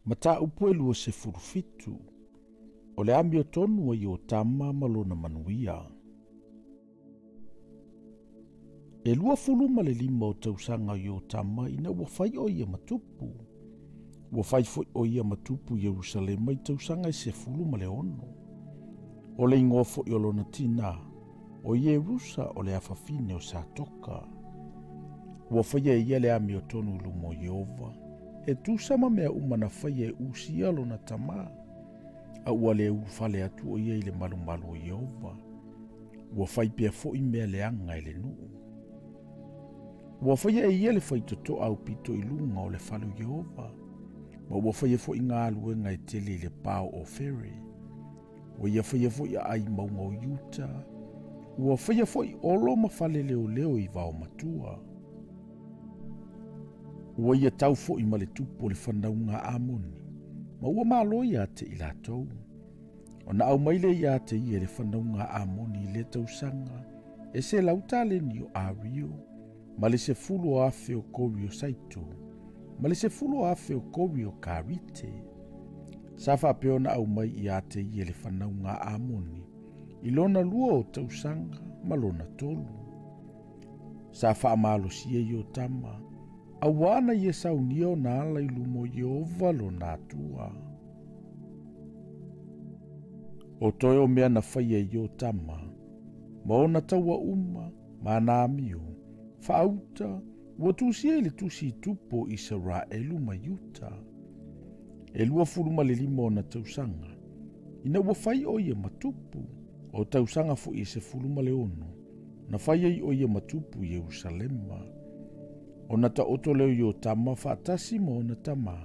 Mataupu e 27, o le amiotonu a Iotama ma lona manuia. E 25 o tausaga o Iotama ina ua fai o ia matupu. Ua fai foi o ia matupu i Ierusalema i tausaga e 16. O le ingoa foi o lona tina, o Ierusa o le afafine o Satoka. Ua faia e ia le amiotonu i luma o Ieova, e tusa ma mea uma na faia e Usia lona tamā, a ua le ulufale atu o ia i le malumalu o Ieova. Ua fai pea foi mea leaga i le nuu. Ua faia e ia le faitotoa aupito i luga o le fale o Ieova, ma ua faia foi galuega e tele i le pa o Ofere. Ua ia faia foi aai i mauga o Iuta, ua faia foi olo ma fale leoleo i vaomatua. Ua ia tau foi ma le tupu o le fanauga a Amoni, ma ua malo ia te i latou. Ona aumai lea ia te ia e le fanauga a Amoni i lea tausaga, e 100 taleni o ario, ma le 10,000 o kori o saito, ma le 10,000 o kori o karite. Sa faapea ona aumai ia te ia e le fanauga a Amoni, i lona 2 o tausaga ma lona 3. Sa faamalosia Iotama, auā na ia saunia ona ala i luma o Ieova lona Atua. O toe o mea na faia e Iotama, ma ona taua uma, ma ana amio, faauta, ua tusia i le tusi i tupu o Isaraelu ma Iuta. E 25 ona tausaga, ina ua fai o ia matupu, o tausaga foi e 16, na fai ai o ia matupu i Ierusalema. Ona taoto lea o Iotama faatasi ma ona tamā,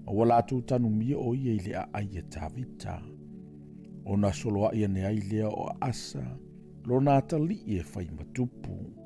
ma ua latou tanumia o ia i le aai a Tavita. Ona soloai ane ai lea o Asa, lona atalii e fai matupu.